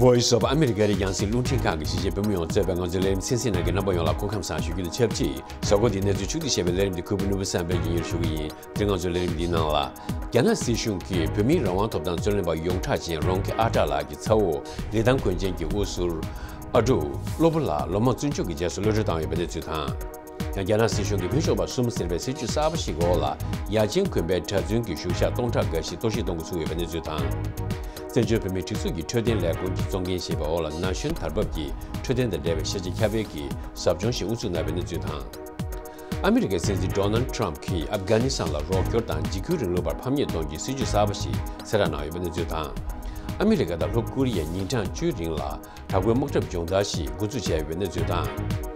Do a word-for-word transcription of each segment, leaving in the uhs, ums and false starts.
Voice of America རྒྱང་སྲིང་རླུང་འཕྲིན་ཁང་གི་གཞིས་བྱེས་བོད་མི་ཡོངས་གཙོས་པའི་ང་ཚོའི་ལས་རིམ་གསན་གཟིགས་གནང་མཁན་རྣམ་པ་ཡོངས་ལ་སྐུ་ཁམས་བཟང་ཞུ་རྒྱུ་དང་ཆབས་ཅིག་གཟའ་འཁོར་འདིའི་གནས་ཚུལ་ཕྱོགས་བསྡུས་བྱས་པའི་ལས་རིམ་འདི་གུས་པ་ནོར་བུ་བསམ་འཕེལ་གྱིས་སྙན་སྒྲོན་ཞུ་གི་ཡིན། དེ་རིང་ང་ཚོའི་ལས་རིམ་འདིའི་ནང་ལ། རྒྱ་ནག་སྲིད་གཞུང་གིས་བོད་མིའི་རང་དབང་ཐོབ་ཐང་རྩོད་ལེན་པ་ཡོངས་གྲགས་ཅན་རོང་སྐྱིད་ཨ་གྲགས་ལགས་ཀྱི་ཚ་བོ་ལི་ཐང་དགོན་ཆེན་གྱི་དབུ་ཟུར་ཨ་ཕྲུག་བློ་བུ་ལགས་ལོ་མང་བཙོན་འཇུག་གི་རྗེས་སུ་གློད་གྲོལ་བཏང་ཡོད་པའི་གནས་ཚུལ་དང་། ཡང་རྒྱ་ནག་སྲིད་གཞུང་གིས་འཕེན་ཤོག་པ་གསུམ་ཟེར་བའི་སྲིད་ཇུས་གསར་པ་ཞིག་གི་འོག་ལ་ཡ་ཆེན་དགོན་པའི་གྲྭ་བཙུན་གྱི་བཞུགས་ཤག་སྟོང་ཕྲག་འགའ་ཞིག་གཏོར་བཤིག་གཏོང་འགོ་ཚུགས་ཡོད་པའི་གནས་ཚུལ་དང་། བཙན་བྱོལ་བོད་མིའི་སྒྲིག་འཛུགས་ཀྱི་འཕྲོད་བསྟེན་ལས་ཁུངས་ཀྱིས་གཙོ་འགན་བཞེས་པའི་འོག་ལ་ན་གཞོན་དར་བབ་ཀྱི་འཕྲོད་བསྟེན་དང་འབྲེལ་བའི་ཤེས་བྱ་ཁྱབ་སྤེལ་གྱི་ཟབ་སྦྱོང་ཞིག་དབུ་འཛུགས་གནང་བའི་གནས་ཚུལ་དང་། ཨ་མི་རི་ཀའི་སྲིད་འཛིན་ཌོ་ནལ་ཊམ་གྱིས་ཨབ་གྷ་ནི་སི་ཐན་ལ་རོགས་སྐྱོར་དང་འཇིགས་སྐུལ་རིང་ལུགས་པར་ཕམ་ཉེས་གཏོང་རྒྱུའི་སྲིད་ཇུས་གསར་པ་ཞིག་གསལ་བསྒྲགས་གནང་ཡོད་པའི་གནས་ཚུལ་དང་། ཨ་མི་རི་ཀ་དང་ལྷོ་ཀོ་རི་ཡས་ཉིན་གྲངས་བཅུའི་རིང་ལ་དྲག་པོའི་དམག་འཁྲབ་སྦྱོང་བརྡར་ཞིག་འགོ་འཛུགས་བྱས་ཡོད་པའི་གནས་ཚུལ་དང་།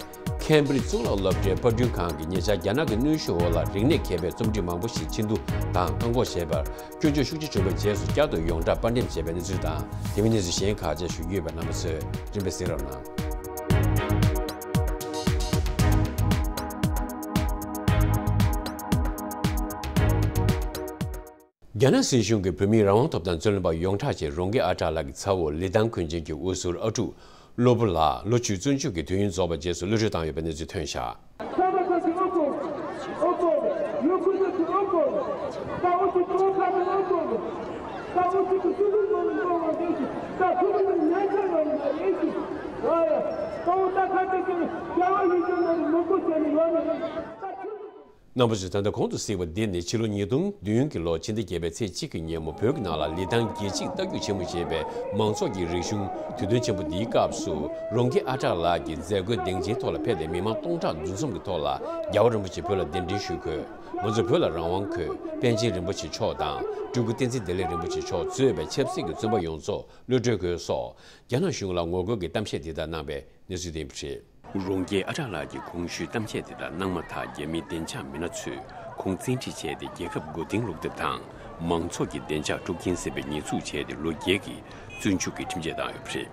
ཁེམ་བྷྲིཇ་གཙུག་ལག་སློབ་གྲྭའི་པར་སྐྲུན་ཁང་གིས་ཉེ་ཆར་རྒྱ་ནག་གི་གནོན་ཤུགས་འོག་ལ་རིག་གནས་མཁས་པའི་རྩོམ་སྒྲིག་མང་པོ་ཞིག་ཕྱིར་བསྡུ་དང་བཀག་འགོག་བྱས་པར་སྐྱོན་བརྗོད་ཤུགས་ཆེ་བྱུང་བའི་རྗེས་སུ་བསྐྱར་དུ་ཡོངས་གྲགས་པར་འགྲེམས་བྱས་པའི་གནས་ཚུལ་དང་། དེ་མིན་གནས་ཚུལ་གཞན་ཁག་ཅིག་ཞུ་རྒྱུ་ཡོད་པས་རྣམ་པ་ཚོས་རིམ་པས་གཟིགས་རོགས་གནང་། རྒྱ་ནག་སྲིད་གཞུང་གིས་བོད་མིའི་རང་དབང་ཐོབ་ཐང་རྩོད་ལེན་པ་ཡོངས་གྲགས་ཅན་རོང་སྐྱིད་ཨ་གྲགས་ལགས་ཀྱི་ཚ་བོ་ལི་ཐང་དགོན་ཆེན་གྱི་དབུ་ཟུར་ཨ་ཕྲུག་བློ་བུ་ལགས་ལོ་བཅུའི་བཙོན་འཇུག་གི་དུས་ཡུན་རྫོགས་པའི་རྗེས་སུ་གློད་གྲོལ་བཏང་ཡོད་པའི་གནས་ཚུལ་ཐོན་བཞག་རྣམ་པ་ཚོས་ད་ལྟ་གོང་དུ་གཟིགས་པ་འདི་ནི་ཕྱི་ལོ་ཉིས་སྟོང་བདུན་གྱི་ལོ་ཕྱི་ཟླ་བརྒྱད་པའི་ཚེས་གཅིག་གི་ཉིན་མོ་བོད་ཀྱི་ནང་ལ་ལི་ཐང་རྒྱལ་གཅེས་རྟ་རྒྱུག་ཆེན་མོ་ཞེས་པའི་མང་ཚོགས་ཀྱི་རིག་གཞུང་དུས་སྟོན་ཆེན་པོ་འདིའི་སྐབས་སུ་རོང་སྐྱིད་ཨ་གྲགས་ལགས་ཀྱི་མཛད་སྒོའི་སྡིངས་ཆའི་ཐོག་ལ་ཕེབས་ཏེ་མི་མང་སྟོང་ཕྲག་འདུ་འཛོམས་ཀྱི་ཐོག་ལ་རྒྱལ་བ་རིན་པོ་ཆེ་བོད་ལ་གདན་འདྲེན་ཞུས་འཁོད། ང་ཚོས་བོད་ལ་རང་དབང་དགོས། པཎ་ཆེན་རིན་པོ་ཆེ་མཆོག་དང་སྤྲུལ་སྐུ་བསྟན་འཛིན་བདེ་ལེགས་རིན་པོ་ཆེ་མཆོག་གཙོས་པའི་ཆབ་སྲིད་ཀྱི་བཙོན་པ་ཡོངས་རྫོགས་གློད་གྲོལ་དགོས་སོགས་རྒྱ་ནག་གཞུང་ལ་ངོ་རྒོལ་གྱི་གཏམ་བཤད་དེ་དག་གནང་བའི་གནས་ཚུལ་ཐོན་པ་རེད། རོང་སྐྱིད་ཨ་གྲགས་ལགས་ཀྱིས་གོང་ཞུས་གཏམ་བཤད་དེ་དག་གནང་མ་ཐག་རྒྱ་མིའི་བདེ་འཇགས་མི་སྣ་ཚོས་ཁོང་བཙན་ཁྲིད་བྱས་ཏེ་རྒྱལ་ཁབ་མགོ་རྟིང་སློག་ཐབས་དང་། མང་ཚོགས་ཀྱི་བདེ་འཇགས་དཀྲུག་རྐྱེན་སེལ་བའི་ཉེས་འཛུགས་བྱས་ཏེ་ལོ་བརྒྱད་ཀྱི་བཙོན་འཇུག་གི་ཁྲིམས་ཆད་བཏང་ཡོད་པ་རེད།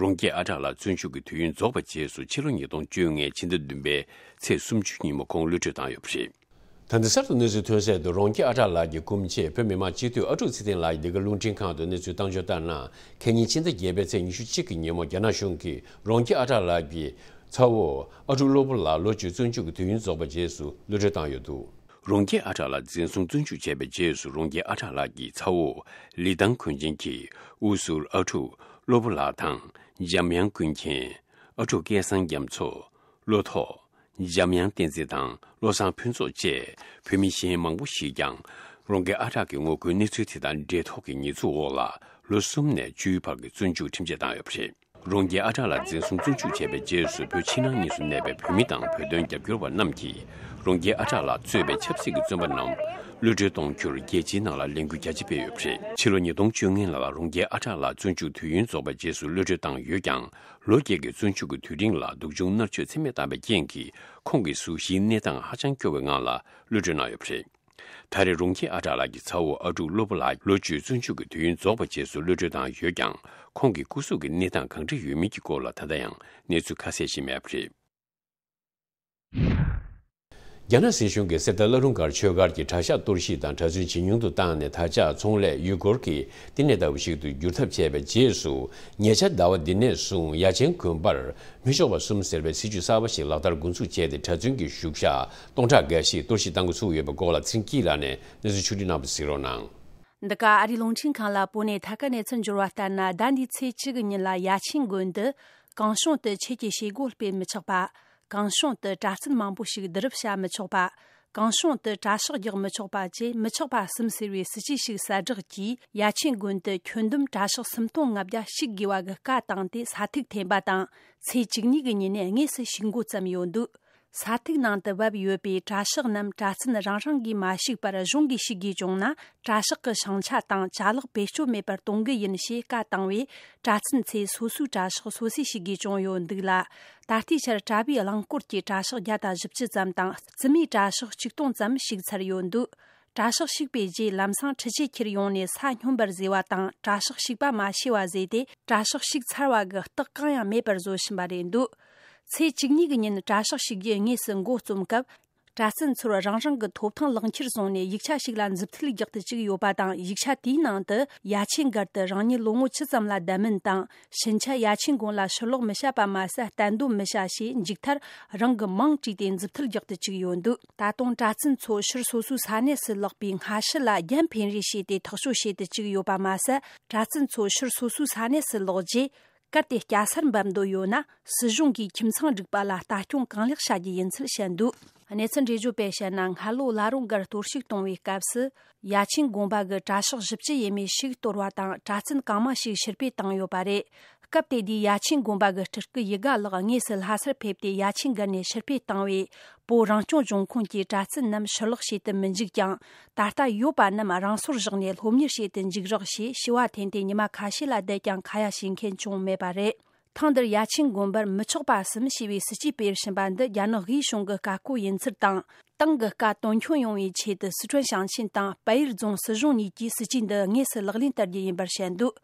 རོང་སྐྱིད་ཨ་གྲགས་ལགས་བཙོན་འཇུག་གི་དུས་ཡུན་རྫོགས་པའི་རྗེས་སུ་ཕྱི་ལོ་ཉིས་སྟོང་བཅོ་ལྔའི་ཕྱི་ཟླ་བདུན་པའི་ཚེས་སུམ་ཅུ་ཉིན་མོ་ཁོང་གློད་གྲོལ་བཏང་ཡོད་པ་རེད། ད་ལྟ་གསར་དུ་གནས་ཚུལ་ཐོན་གསལ་དུ་རོང་སྐྱིད་ཨ་གྲགས་ལགས་ཀྱི་སྐུ་མཆེད་བོད་མི་མང་སྤྱི་འཐུས་ཨ་ཀྲུག་ཚེ་བརྟན་ལགས་ཀྱིས་འདི་ག་རླུང་འཕྲིན་ཁང་དུ་གནས་ཚུལ་བཏང་འབྱོར་ལྟར་ན། ཁེ་ཉིན་ཕྱི་ཟླ་བརྒྱད་པའི་ཚེས་ཉི་ཤུ་གཅིག་གི་ཉིན་མོ་རྒྱ་ནག་གཞུང་གིས་རོང་སྐྱིད་ཨ་གྲགས་ལགས་ཀྱི་ཚ་བོ་ཨ་ཀྲུག་བློ་བུ་ལགས་ལོ་བཅུའི་བཙོན་འཇུག་གི་དུས་ཡུན་རྫོགས་པའི་རྗེས་སུ་གློད་གྲོལ་བཏང་ཡོད་འདུག་རོང་སྐྱིད་ཨ་གྲགས་ལགས་འཛིན་བཟུང་བཙོན་འཇུག་བྱས་པའི་རྗེས་སུ་རོང་སྐྱིད་ཨ་གྲགས་ལགས་ཀྱི་ཚ་བོ་ལི་ཐང་དགོན་ཆེན་གྱི་དབུ་ཟུར་ཨ་ཀྲུག་བློ་བུ་ལགས་དང་། འཇམ་དབྱངས་ཀུན་མཁྱེན། ཨ་ཀྲུག་སྐལ་བཟང་རྒྱ་མཚོ། བློ་ཐོག་འཇམ་དབྱངས་བསྟན་འཛིན་དང་བློ་བཟང་ཕུན་ཚོགས་བཅས་བོད་མི་གཞན་མང་པོ་ཞིག་ཀྱང་རོང་སྐྱིད་ཨ་གྲགས་ཀྱི་ངོ་རྒོལ་གནས་ཚུལ་དེ་དང་འབྲེལ་ཐོག་གི་ཉེས་འཛུགས་འོག་ལ་ལོ་གསུམ་ནས་བཅུའི་བར་གྱི་བཙོན་འཇུག་ཁྲིམས་ཆད་བཏང་ཡོད་པ་རེད། རོང་སྐྱིད་ཨ་གྲགས་ལགས་འཛིན་བཟུང་བཙོན་འཇུག་བྱས་པའི་རྗེས་སུ་བོད་ཕྱི་ནང་གཉིས་སུ་གནས་པའི་བོད་མི་དང་བོད་དོན་རྒྱབ་སྐྱོར་བ་རྣམས་ཀྱིས་རོང་སྐྱིད་ཨ་གྲགས་ལགས་གཙོས་པའི་ཆབ་སྲིད་ཀྱི་བཙོན་པ་རྣམས་གློད་གྲོལ་གཏོང་རྒྱུར་རྒྱལ་སྤྱིའི་ནང་ལ་ལས་འགུལ་རྒྱ་ཆེ་སྤེལ་ཡོད་པ་རེད། ཕྱི་ལོ་ཉིས་སྟོང་བཅོ་ལྔ་ལ་རོང་སྐྱིད་ཨ་གྲགས་ལགས་བཙོན་འཇུག་དུས་ཡུན་རྫོགས་པའི་རྗེས་སུ་གློད་གྲོལ་བཏང་ཡོད་ཀྱང་། ལོ་བརྒྱད་ཀྱི་བཙོན་འཇུག་གི་དུས་རིང་ལ་སྡུག་སྦྱོང་མནར་གཅོད་ཚད་མེད་བཏང་བའི་རྐྱེན་གྱིས་ཁོང་གི་གཟུགས་གཞིའི་གནས་སྟངས་ཧ་ཅང་སྐྱོ་བའི་ངང་ལ་གློད་གྲོལ་གནང་ཡོད་པ་རེད། ད་རེས་རོང་སྐྱིད་ཨ་གྲགས་ལགས་ཀྱི་ཚ་བོ་ཨ་ཀྲུག་བློ་བུ་ལགས་ལོ་བཅུའི་བཙོན་འཇུག་གི་དུས་ཡུན་རྫོགས་པའི་རྗེས་སུ་གློད་གྲོལ་བཏང་ཡོད་ཀྱང་། ཁོང་གི་སྐུ་གཟུགས་ཀྱི་གནས་སྟངས་གང་འདྲ་ཡོད་མིན་གྱི་སྐོར་ལ་ད་ལྟ་ཡང་གནས་ཚུལ་ཁ་གསལ་ཞིག་མེད་པ་རེད། རྒྱ་ནག་སྲིད་གཞུང་གིས་གསེར་རྟ་བླ་རུང་སྒར་ཆོས་སྒར་གྱི་གྲྭ་ཤག་གཏོར་བཤིག་དང་གྲྭ་བཙུན་ཇེ་ཉུང་དུ་བཏང་ནས་ད་ཆ་ཚོང་ལས་ཡུལ་སྐོར་གྱི་བསྟི་གནས་ལྟ་བུ་ཞིག་ཏུ་བསྒྱུར་ཐབས་བྱས་པའི་རྗེས་སུ། ཉེ་ཆར་ཟླ་བ་འདི་ནས་བཟུང་ཡ་ཆེན་དགོན་པར་མི་ཤོག་པ་གསུམ་ཟེར་བའི་སྲིད་ཇུས་གསར་པ་ཞིག་ལག་བསྟར་འགོ་འཛུགས་བྱས་ཏེ་གྲྭ་བཙུན་གྱི་བཞུགས་ཤག་སྟོང་ཕྲག་འགའ་ཞིག་གཏོར་བཤིག་བཏང་འགོ་ཚུགས་ཡོད་པའི་སྐོར་ལ་ཚེ་རིང་སྐྱིད་ལགས་ནས་གནས་ཚུལ་ཕྱོགས་སྒྲིག་གནང་བ་གཟིགས་རོགས་གནང་། འདི་ག་ཨ་རིའི་རླུང་འཕྲིན་ཁང་ལ་བོད་ནས་ཐད་ཀར་གནས་ཚུལ་འབྱོར་བ་ལྟར་ན། ཟླ་འདིའི་ཚེས་བཅུ་གི་ཉིན་ལ་ཡ་ཆེན་དགོན་དུ་གང་བྱུང་དུ་ཆོས་ཀྱི་བྱེད་སྒོ་སྤེལ་མི་ཆོག་པ། གང་བྱུང་དུ་གྲྭ་བཙུན་མང་པོ་ཞིག་བསྡུ་རུབ་བྱ་མི་ཆོག་པ། གང་བྱུང་དུ་གྲྭ་ཤག་རྒྱག་མི་ཆོག་པ་བཅས་མི་ཆོག་པ་གསུམ་ཟེར་བའི་སྲིད་ཇུས་ཤིག་གསལ་བསྒྲགས་ཀྱིས། ཡ་ཆེན་དགོན་དུ་ཁྱོན་བསྡོམས་གྲྭ་ཤག་སུམ་སྟོང་ལྔ་བརྒྱ་ཞུགས་དགོས་པ་གི་བཀའ་བཏང་སྟེ་ས་ཐིག་འཐེན་པ་དང་། ཚེས་བཅུ་གཉིས་ཀྱི་ཉིན་ནས་དངོས་སུ་ཞུགས་འགོ་བརྩམས་ཡོད་འདུག་ས་ཐིག་ནང་དུ་བབས་ཡོད་པའི་གྲྭ་ཤག་རྣམས་གྲྭ་བཙུན་རང་རང་གིས་མ་ཞུགས་པར་གཞུང་གིས་ཞུགས་དགོས་བྱུང་ན། གྲྭ་ཤག་གི་བྱང་ཆ་དང་ཅ་ལག་བེད་སྤྱོད་མེད་པར་གཏོང་གི་ཡིན་ཞེས་བཀའ་བཏང་བས། གྲྭ་བཙུན་ཚོས་སོ་སོའི་གྲྭ་ཤག་སོ་སོས་ཞུགས་དགོས་བྱུང་ཡོད་འདུག་ལ། ད་ལྟའི་ཆར་གྲྭ་བའི་རླངས་འཁོར་གྱི་གྲྭ་ཤག་བརྒྱ་དང་བཞི་བཅུ་ཙམ་དང་རྩིས་མའི་གྲྭ་ཤག་ཆིག་སྟོང་ཙམ་ཞུགས་ཚར་ཡོད་འདུག་གྲྭ་ཤག་ཞུགས་པའི་རྗེས་ལམ་སང་འཕྲུལ་ཆས་ཁྱེར་ཡོང་ནས་ས་སྙོམས་པར་བཟོས་པ་དང་། གྲྭ་ཤག་ཞུགས་པ་མ་ཤེས་པ་བཟོས་ཏེ། གྲྭ་ཤག་ཞུགས་ཚར་བ་གི་རྟགས་གང་ཡང་མེད་པར་བཟོ་བཞིན་པ་རེད་འདུག་ཚེས་བཅུ་གཉིས་ཀྱི་ཉིན་གྲྭ་ཤག་ཞུགས་རྒྱུ་དངོས་སུ་འགོ་རྩོམ་སྐབས། གྲྭ་བཙུན་ཚོར་རང་རང་གི་ཐོབ་ཐང་ལག་འཁྱེར་བཟུང་ནས་ཡིག་ཆ་ཞིག་ལ་མཛུབ་ཐེལ་རྒྱག་ཏུ་བཅུག་ཡོད་པ་དང་། ཡིག་ཆ་དེའི་ནང་དུ་ཡ་ཆེན་སྒར་དུ་རང་ཉིད་ལོ་ངོ་བཅུ་ཙམ་ལ་བསྡད་མིན་དང་། ཕྱིན་ཆད་ཡ་ཆེན་དགོན་ལ་ཕྱིར་ལོག་མི་བྱ་བ་མ་ཟད། གཏན་སྡོད་མི་བྱ་ཞེས་མཇུག་མཐར་རང་གི་མིང་བྲིས་ཏེ་མཛུབ་ཐེལ་རྒྱག་ཏུ་བཅུག་ཡོད་འདུག་ད་དུང་གྲྭ་བཙུན་ཚོ་ཕྱིར་སོ་སོའི་ས་གནས་སུ་ལོག་པའི་སྔ་ཕྱི་ལ་རྒྱན་འཕེན་རེས་བྱས་ཏེ་ཐག་གཅོད་བྱེད་དུ་བཅུག་ཡོད་པ་མ་ཟད། གྲྭ་བཙུན་ཚོ་ཕྱིར་སོ་སོའི་ས་གནས་སུ་ལོག་རྗེས། གལ་ཏེ་སྐྱ་སར་འབབ་འདོད་ཡོད་ན། སྲིད་གཞུང་གིས་ཁྱིམ་ཚང་སྒྲིག་པ་ལ་ལྟ་སྐྱོང་གང་ལེགས་བྱ་རྒྱུ་ཡིན་ཚུལ་བཤད་འདུག་གནས་ཚུལ་འགྲེལ་བརྗོད་པས་བཤད་ན། སྔ་ལོ་བླ་རུང་སྒར་གཏོར་བཤིག་གཏོང་བའི་སྐབས་སུ། ཡ་ཆེན་དགོན་པ་གི་གྲྭ་ཤག་བཞི་བཅུ་ཡས་མས་ཤིག་གཏོར་བ་དང་། གྲྭ་བཙུན་གང་མང་ཞིག་ཕྱིར་ཕུད་བཏང་ཡོད་པ་རེད། སྐབས་དེ་དུས་ཡ་ཆེན་དགོན་པ་གི་སྤྲུལ་སྐུ་ཡི་དགའ་ལགས་དངོས་སུ་ལྷ་སར་ཕེབས་ཏེ། ཡ་ཆེན་སྒར་ནས་ཕྱིར་ཕུད་བཏང་བའི་བོད་རང་སྐྱོང་ལྗོངས་ཁོངས་ཀྱི་གྲྭ་བཙུན་རྣམས་ཕྱིར་ལོག་བྱེད་དུ་མི་འཇུག་ཀྱང་། ད་ལྟ་ཡོད་པ་རྣམས་རང་སོར་བཞག་ནས་སློབ་གཉེར་བྱེད་དུ་འཇུག་རོགས་ཞེས་ཞུ་བ་འཐེན་ཏེ། ཉི་མ་ཁ་ཤས་ལ་བསྡད་ཀྱང་ཁ་ཡ་བྱེད་མཁན་བྱུང་མེད་པ་རེད། ཐེངས་འདིར་ཡ་ཆེན་དགོན་པར་མི་ཆོག་པ་གསུམ་ཞེས་པའི་སྲིད་ཇུས་སྤེལ་བཞིན་པ་འདི། རྒྱ་ནག་དབུས་གཞུང་གི་བཀའ་བཀོད་ཡིན་ཚུལ་དང་། ཏང་གི་བཀའ་དོན་འཁྱོལ་ཡོང་བའི་ཆེད་དུ། སི་ཁྲོན་ཞིང་ཆེན་དང་། པད་ཡུལ་རྫོང་སྲིད་གཞུང་གཉིས་ཀྱིས་སྲིད་ཇུས་འདི་དངོས་སུ་ལག་ལེན་བསྟར་རྒྱུ་ཡིན་པར་བཤད་འདུག་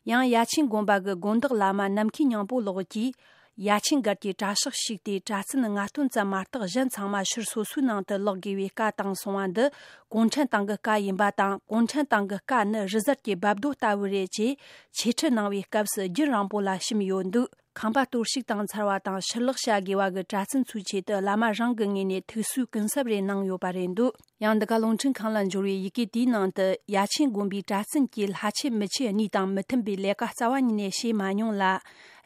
ཡང་། ཡ་ཆེན་དགོན་པ་གི་དགོན་བདག་བླ་མ་ནམ་མཁའི་སྙིང་པོ་ལགས་ཀྱིས། ཡ་ཆེན་སྒར་གྱི་གྲྭ་ཤག་ཞིག་སྟེ། གྲྭ་བཙུན་ལྔ་སྟོང་ཙམ་མ་གཏོགས་གཞན་ཚང་མ་ཕྱིར་སོ་སོའི་ནང་དུ་ལོག་དགོས་པའི་བཀའ་བཏང་སོང་བ་འདི། གུང་ཁྲན་ཏང་གི་བཀའ་ཡིན་པ་དང་། གུང་ཁྲན་ཏང་གི་བཀའ་ནི་རི་གཟར་གྱི་རྦབ་རྡོ་ལྟ་བུ་རེད་ཅེས་ཆེད་ཁྲིད་གནང་བའི་སྐབས་སུ་རྒྱུན་རིང་པོ་ལ་བྱིན་ཡོད་འདུག་ཁང་པ་གཏོར་བཤིག་བཏང་ཚར་བ་དང་ཕྱིར་ལོག་བྱ་དགོས་པ་གི་གྲྭ་བཙུན་ཚོའི་ཆེད་དུ། བླ་མ་རང་གི་ངོས་ནས་ཐུགས་གསོའི་གུན་གསབ་རེ་གནང་ཡོད་པ་རེད་འདུག་ཡང་འདི་ག་རླུང་འཕྲིན་ཁང་ལ་འབྱོར་བའི་ཡི་གེ་དེའི་ནང་དུ། ཡ་ཆེན་དགོན་པའི་གྲྭ་བཙུན་གྱིས་ལྷ་ཆོས་མི་ཆོས་གཉིས་དང་མི་མཐུན་པའི་ལས་ཀ་རྩ་བ་ཉིད་ནས་བྱས་མ་མྱོང་ལ།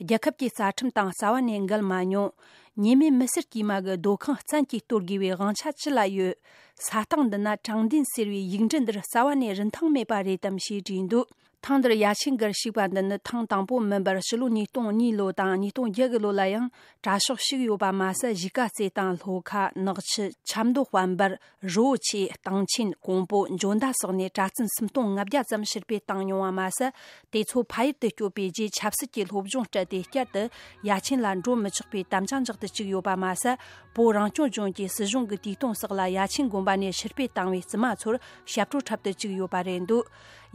རྒྱལ་ཁབ་ཀྱི་རྩ་ཁྲིམས་དང་རྩ་བ་ནས་འགལ་མ་མྱོང་། ཉེས་མེད་མི་སེར་དཀྱུས་མ་གི་སྡོད་ཁང་བཙན་གྱིས་གཏོར་དགོས་པའི་དབང་ཆ་ཅི་ལ་ཡོད། ས་སྟེང་འདི་ན་དྲང་བདེན་ཟེར་བའི་ཡིག་འབྲུ་འདིར་རྩ་བ་ནས་རིན་ཐང་མེད་པ་རེད་དམ་ཞེས་བྲིས་འདུག་ཐེངས་འདིར་ཡ་ཆེན་སྒར་ཞུགས་པ་འདི་ནི་ཐེངས་དང་པོ་མིན་པར། ཕྱི་ལོ་ཉིས་སྟོང་གཉིས་ལོ་དང་ཉིས་སྟོང་བརྒྱད་གི་ལོ་ལ་ཡང་གྲྭ་ཤག་ཞུགས་ཡོད་པ་མ་ཟད། གཞིས་ཀ་རྩེ་དང་ལྷོ་ཁ། ནག་ཆུ། ཆབ་མདོ་དཔལ་འབར། རི་བོ་ཆེ། སྟེང་ཆེན། ཀོང་པོ། འཇོ་མདའ་སོགས་ནས་གྲྭ་བཙུན་སུམ་སྟོང་ལྔ་བརྒྱ་ཙམ་ཕྱིར་ཕུད་བཏང་མྱོང་བ་མ་ཟད། དེ་ཚོ་ཕ་ཡུལ་དུ་བསྐྱོད་པའི་རྗེས་ཆབ་སྲིད་ཀྱི་སློབ་སྦྱོང་སྤྲད་དེ། བསྐྱར་དུ་ཡ་ཆེན་ལ་འགྲོ་མི་ཆོག་པའི་དམ་བཅའ་འཇོག་ཏུ་བཅུག་ཡོད་པ་མ་ཟད། བོད་རང་སྐྱོང་ལྗོངས་ཀྱི་སྲིད་གཞུང་གི་དུས་སྟོན་སོགས་ལ་ཡ་ཆེན་དགོན་པ་ནས་ཕྱིར་ཕུད་བཏང་བའི་བཙུན་མ་ཚོར་ཞབས་བྲོ་འཁྲབ་ཏུ་བཅུག་ཡོད་པ་རེད་འདུག་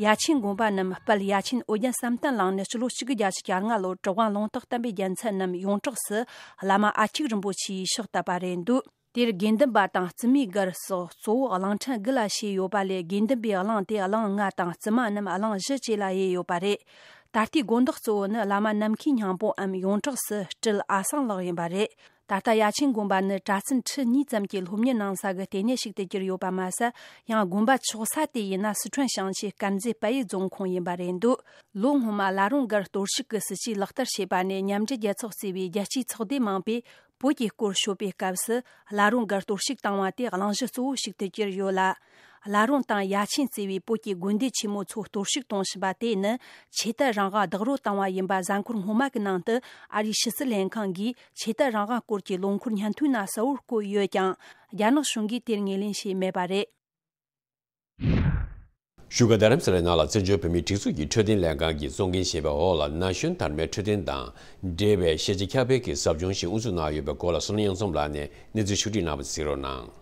ཡ་ཆེན་དགོན་པ་རྣམས་དཔལ་ཡ་ཆེན་ཨོ་རྒྱན་བསམ་གཏན་གླིང་ནས་སྤྱི་ལོ་གཅིག་དགུ་བརྒྱད་ཅུ་གྱ་ལྔ་ལོར་གྲུབ་དབང་ལུང་རྟོགས་བསྟན་པའི་རྒྱལ་མཚན་རྣམས་ཡོངས་གྲགས་སུ་བླ་མ་ཨ་ཁྱུག་རིན་པོ་ཆེ་ཡིས་ཕྱག་བཏབ་པ་རེད་འདུག་དེར་དགེ་འདུན་པ་དང་བཙུན་མའི་སྒར་སོགས་གཙོ་བོ་གླིང་ཕྲན་དགུ་ལ་ཕྱེ་ཡོད་པ་ལས། དགེ་འདུན་པའི་གླིང་དེ་གླིང་ལྔ་དང་བཙུན་མ་རྣམས་གླིང་བཞི་བཅས་ལ་དབྱེ་ཡོད་པ་རེད། ད་ལྟའི་དགོན་བདག་གཙོ་བོ་ནི་བླ་མ་ནམ་མཁའི་སྙིང་པོའམ་ཡོངས་གྲགས་སུ་སྤྲུལ་ཨ་སང་ལགས་ཡིན་པ་རེད། ད་ལྟ་ཡ་ཆེན་དགོན་པ་ནི་གྲྭ་བཙུན་ཁྲི་གཉིས་ཙམ་གྱིས་སློབ་གཉེར་གནང་ས་གི་ལྟེ་གནས་ཤིག་ཏུ་གྱུར་ཡོད་པ་མ་ཟད། ཡང་དགོན་པ་ཆགས་ས་དེ་ཡིན་ན་སི་ཁྲོན་ཞིང་ཆེན་དཀར་མཛེས་དཔལ་ཡུལ་རྫོང་ཁོངས་ཡིན་པ་རེད་འདུག་ལོ་སྔོན་མ་བླ་རུང་སྒར་གཏོར་བཤིག་གི་སྲིད་ཇུས་ལག་བསྟར་བྱས་པ་ནས། མཉམ་འབྲེལ་རྒྱལ་ཚོགས་གཙོས་པའི་རྒྱལ་སྤྱིའི་ཚོགས་སྡེ་མང་པོས་བོད་ཀྱི་སྐོར་ཤོད་པའི་སྐབས་སུ། བླ་རུང་སྒར་གཏོར་བཤིག་བཏང་བ་དེ་གླེང་གཞི་གཙོ་བོ་ཞིག་ཏུ་གྱུར་ཡོད་ལ། བླ་རུང་དང་ཡ་ཆེན་གཙོས་པའི་བོད་ཀྱི་དགོན་སྡེ་ཆེན་མོ་ཚོ་གཏོར་བཤིག་གཏོང་བཞིན་པ་དེ་ནི་ཆོས་དད་རང་དབང་རྡོག་རོལ་བཏང་བ་ཡིན་པ་གཟའ་འཁོར་སྔོན་མ་གི་ནང་དུ་ཨ་རིའི་ཕྱི་སྲིད་ལྷན་ཁང་གིས་ཆོས་དད་རང་དབང་སྐོར་གྱི་ལོ་འཁོར་སྙན་ཐོའི་ནང་གསལ་བོར་བཀོད་ཡོད་ཀྱང་། རྒྱ་ནག་གཞུང་གིས་དེར་ངོས་ལེན་བྱས་མེད་པ་རེད། བཞུགས་སྒར་རྡ་རམ་ས་ལའི་ནང་ལ་བཙན་བྱོལ་བོད་མིའི་སྒྲིག་འཛུགས་ཀྱི་འཕྲོད་བསྟེན་ལས་ཁང་གིས་གཙོ་འགན་བཞེས་པའི་འོག་ལ། ན་གཞོན་དར་མའི་འཕྲོད་བསྟེན་དང་འབྲེལ་བའི་ཤེས་བྱ་ཁྱབ་སྤེལ་གྱི་ཟབ་སྦྱོང་ཞིག་དབུ་འཛུགས་གནང་ཡོད་པའི་སྐོར་ལ། བསོད་ནམས་གཡུ་འཛོམས་ལགས་ནས་གནས་ཚུལ་ཕྱོགས་བསྒྲིགས་གནང་བ་གཟིགས་རོགས་གནང་།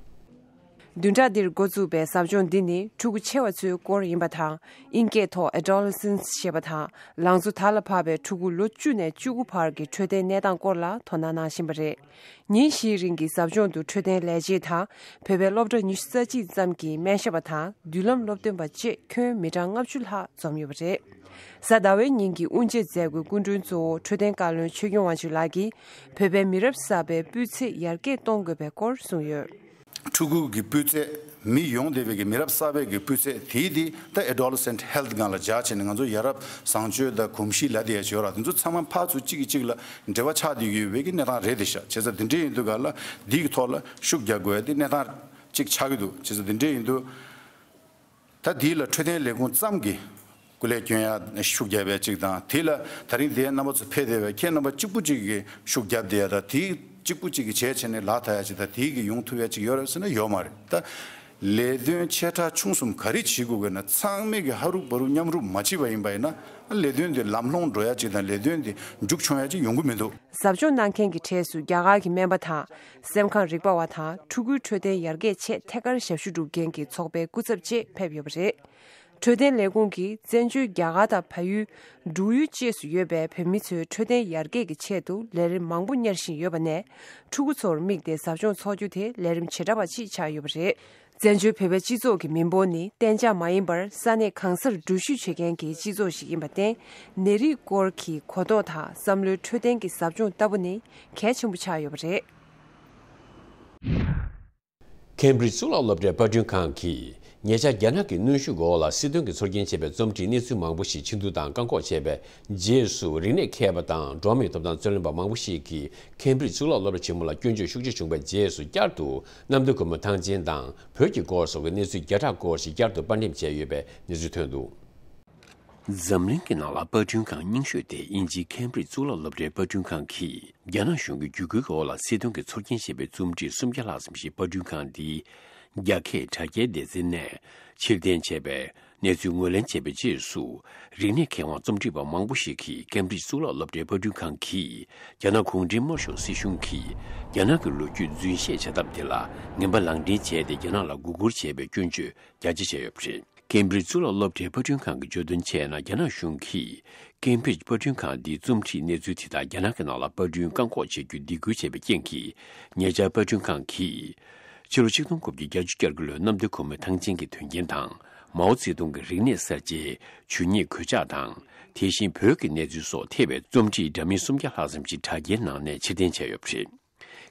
བདུན་ཕྲག་འདིར་འགོ་བཙུགས་པའི་ཟབ་སྦྱོང་འདི་ནི་ཕྲུ་གུ་ཆེ་བ་ཚོའི་སྐོར་ཡིན་པ་དང་། དབྱིན་སྐད་ཐོག་Adolescents ཞེས་པ་དང་། ལང་ཚོ་དར་ལ་བབས་པའི་ཕྲུ་གུ་ལོ་བཅུ་ནས་བཅུ་དགུ་བར་གྱི་འཕྲོད་བསྟེན་གནས་སྟངས་སྐོར་ལ་དོ་སྣང་གནང་བཞིན་པ་རེད། ཉིན་བཞིའི་རིང་གི་ཟབ་སྦྱོང་དུ་འཕྲོད་བསྟེན་ལས་བྱེད་དང་། བོད་པའི་སློབ་གྲྭ་ཉི་ཤུ་རྩ་གཅིག་ཙམ་གྱི་སྨན་ཞབས་པ་དང་། མདུན་ལམ་སློབ་སྟོན་པ་བཅས་ཁྱོན་མི་གྲངས་ལྔ་བཅུ་ལྷག་འཛོམས་ཡོད་པ་རེད། གཟའ་ཟླ་བའི་ཉིན་གྱི་དབུ་འབྱེད་མཛད་སྒོའི་སྐུ་མགྲོན་གཙོ་བོ་འཕྲོད་བསྟེན་བཀའ་བློན་ཆོས་སྐྱོང་དབང་ཕྱུག་ལགས་ཀྱིས། བོད་པའི་མི་རབས་གསར་པའི་སྤུས་ཚད་ཡར་རྒྱས་གཏོང་དགོས་པའི་སྐོར་གསུངས་ཡོད། ཕྲུ་གུ་གི་སྤུས་ཚད། མི་ཡོང་བསྡད་པའི་གི་མི་རབས་གསར་པའི་གི་སྤུས་ཚད་དེའི་དེ་ད་Adolescent Health སྒང་ལ་སྦྱར་བྱས་ནས། ང་ཚོ་ཡ་རབས་བཟང་སྤྱོད་དང་གོམས་གཤིས་ལབ་བསྡད་ཡ་ཅིག་ཡོད་ར། དེ་ཚོ་ཚང་མ་ཕར་ཚུར་གཅིག་གིས་གཅིག་ལ་འབྲེལ་བ་ཆགས་བསྡད་ཡོད་པའི་གི་གནས་སྟངས་རེད་དེ་ཤག་བྱས་ཙང་དེ་འདྲ་ཡིན་དུས་ག་ལ་འདིའི་གི་ཐོག་ལ་ཤུགས་རྒྱག་དགོས་ཡ་དེ་གནས་སྟངས་གཅིག་ཆགས་ཀྱི་འདུག་བྱས་ཙང་དེ་འདྲ་ཡིན་དུས། ད་འདི་ལ་འཕྲོད་བསྟེན་ལས་ཁུངས་ཙམ་གྱིས་སྐུ་ལས་སྐྱོན་ཡ་ཤུགས་རྒྱབ་ཡ་གཅིག་དང་། དེ་ལ་ད་རིང་འདིའི་རྣམ་པ་ཚོ་ཕེབས་བསྡད་པའི་ཁྱེད་རྣམ་པ་གཅིག་པུ་གཅིག་གིས་ཤུགས་རྒྱབ་བསྡད་ཡ་དང་། དེའི་གཅིག་པུ་གཅིག་གིས་བྱས་བྱས་ནས་ལག་ཐག་ཡ་གཅིག་དང་། དེའི་གི་ཡོང་ཐུབ་ཡ་གཅིག་ཡོད་རེད་ཟེར་ན་ཡོད་མ་རེད། ད་ལས་དོན་ཆེ་ཕྲ་ཆུང་གསུམ་ག་རེ་བྱེད་དགོས་དགོས་ན། ཚང་མས་གི་ཧ་རུག་བ་རུག་མཉམ་རུབ་མ་བྱས་པ་ཡིན་པ་ཡིན་ན། ལས་དོན་འདི་ལམ་ལྷོང་འགྲོ་ཡ་གཅིག་དང་། ལས་དོན་འདི་མཇུག་མཆོང་ཡ་གཅིག་ཡོང་གི་མི་འདུག་ཟབ་སྦྱོང་གནང་མཁན་གྱི་གྲས་སུ་རྒྱ་གར་གྱི་སྨན་པ་དང་། སེམས་ཁམས་རིག་པ་བ་དང་། ཕྲུ་གུའི་འཕྲོད་བསྟེན་ཡར་རྒྱས་ཆེད་ཐད་ཀར་ཞབས་ཞུ་སྒྲུབ་མཁན་གྱི་ཚོགས་པའི་སྐུ་ཚབ་བཅས་ཕེབས་ཡོད་པ་རེད། འཕྲོད་བསྟེན་ལས་ཁུངས་ཀྱིས་བཙན་བྱོལ་རྒྱ་གར་དང་བལ་ཡུལ། འབྲུག་ཡུལ་བཅས་སུ་ཡོད་པའི་བོད་མི་ཚོའི་འཕྲོད་བསྟེན་ཡར་རྒྱས་ཀྱི་ཆེད་དུ་ལས་རིམ་མང་པོ་གཉེར་བཞིན་ཡོད་པ་ནས། ཕྲུ་གུ་ཚོར་དམིགས་ཏེ་ཟབ་སྦྱོང་འཚོགས་རྒྱུ་དེ་ལས་རིམ་བྱེ་བྲག་པ་གཅིག་ཆགས་ཡོད་པ་རེད། བཙན་བྱོལ་བོད་པའི་སྤྱི་ཚོགས་ཀྱི་མི་འབོར་ནི་གཏན་འཇགས་མ་ཡིན་པར་ས་གནས་གང་སར་འགྲུལ་བཞུད་བྱེད་མཁན་གྱི་སྤྱི་ཚོགས་ཤིག་ཡིན་པར་བརྟེན། ནད་རིགས་སྐོར་གྱི་གོ་རྟོགས་དང་བསམ་བློའི་འཕྲོད་བསྟེན་གྱི་ཟབ་སྦྱོང་ལྟ་བུ་ནི་གལ་ཆེན་པོ་ཆགས་ཡོད་པ་རེད། ཁེམ་བྷྲིཇ་གཙུག་ལག་སློབ་གྲྭའི་དཔར་སྐྲུན་ཁང་གིས་ཉེ་ཆར་རྒྱ་ནག་གི་གནོན་ཤུགས་འོག་ལ་སྲིད་དོན་གྱི་ཚོར་སྐྱེན་བྱེད་པའི་རྩོམ་བྲིས་གནས་ཚུལ་མང་པོ་ཞིག་ཕྱིན་བསྡུར་དང་བཀག་འགོག་བྱས་པའི་རྗེས་སུ། རིག་གནས་མཁས་པ་དང་འགྲོ་བ་མིའི་ཐོབ་ཐང་རྩོད་ལེན་པ་མང་པོ་ཞིག་གིས་ཁེམ་བྷྲིཇ་གཙུག་ལག་སློབ་གྲྭ་ཆེན་མོ་ལ་སྐྱོན་བརྗོད་ཤུགས་ཆེ་བྱུང་བའི་རྗེས་སུ། བསྐྱར་དུ་གནམ་བདེ་སྒོ་མོ་ཐང་ཆེན་དང་བོད་ཀྱི་སྐོར་སོགས་ཀྱི་གནས་ཚུལ་བརྒྱ་ཕྲག་སྐོར་ཞིག་བསྐྱར་དུ་དཔར་འགྲེམས་བྱས་ཡོད་པའི་གནས་ཚུལ་ཐོན་འདུག། འཛམ་གླིང་གི་ནང་ལ་པར་སྐྲུན་ཁང་རྙིང་ཤོས་དེ་དབྱིན་ཇིའི་ཁེམ་བྷྲིཇ་གཙུག་ལག་སློབ་གྲྭའི་པར་སྐྲུན་ཁང་གིས། རྒྱ་ནག་གཞུང་གི་བརྒྱུད་སྐུལ་འོག་ལ་སྲིད་དོན་གྱི་ཚོར་སྐྱེན་བྱེད་པའི་རྩོམ་བྲིས་སུམ་བརྒྱ་ལྷག་ཙམ་ཞིག་པར་སྐྲུན་ཁང་འདིའི་རྒྱ་སྐད་དྲ་རྒྱའི་སྡེ་ཚན་ནས་ཕྱིར་འཐེན་བྱས་པའི་གནས་ཚུལ་ངོས་ལེན་བྱས་པའི་རྗེས་སུ། རིག་གནས་མཁས་དབང་རྩོམ་སྒྲིག་པ་མང་པོ་ཞིག་གིས་ཁེམ་བྷྲིཇ་གཙུག་ལག་སློབ་གྲྭའི་པར་སྐྲུན་ཁང་གིས་རྒྱ་ནག་གུང་ཁྲན་དམར་ཤོག་སྲིད་གཞུང་གིས་རྒྱ་ནག་གི་ལོ་རྒྱུས་རྫུན་བཤད་བྱ་ཐབས་དེ་ལ་ངན་པ་ལག་འབྲེལ་བྱས་ཏེ། རྒྱ་ནག་ལ་མགོ་སྒུར་བྱས་པའི་སྐྱོན་བརྗོད་རྒྱ་ཆེ་བྱས་ཡོད་པ་རེད། ཁེམ་བྷྲིཇ་གཙུག་ལག་སློབ་གྲྭའི་པར་སྐྲུན་ཁང་གིས་བརྗོད་དོན་བྱས་ན། རྒྱ་ནག་གཞུང་གིས་ཁེམ་བྷྲིཇ་པར་སྐྲུན་ཁང་འདིའི་རྩོམ་བྲིས་གནས་ཚུལ་དེ་དག་རྒྱ་ནག་གི་ནང་ལ་པར་སྐྲུན་བཀག་འགོག་བྱེད་རྒྱུའི་སྡིགས་སྐུལ་བྱས་པའི་རྐྱེན་གྱིས། ཉེ་ཆར་པར་སྐྲུན་ཁང་གིས་ཕྱི་ལོ་ཆིག་སྟོང་དགུ་བརྒྱ་བརྒྱད་ཅུ་གྱ་དགུ་ལོའི་གནམ་བདེ་སྒོ་མོའི་ཐང་ཆེན་གྱི་དོན་རྐྱེན་དང་། མའོ་ཙེ་ཏུང་གི་རིག་གནས་གསར་བརྗེའི་ཇུས་ཉེས་གོད་ཆག་དང་། དེ་བཞིན་བོད་ཀྱི་གནས་ཚུལ་སོགས་ཐེ་བའི་རྩོམ་བྲིས་འདྲ་མིན་སུམ་བརྒྱ་ལྷག་ཙམ་ཞིག་དྲ་རྒྱའི་ནང་ནས་ཕྱིར་འཐེན་བྱས་ཡོད་པ་རེད།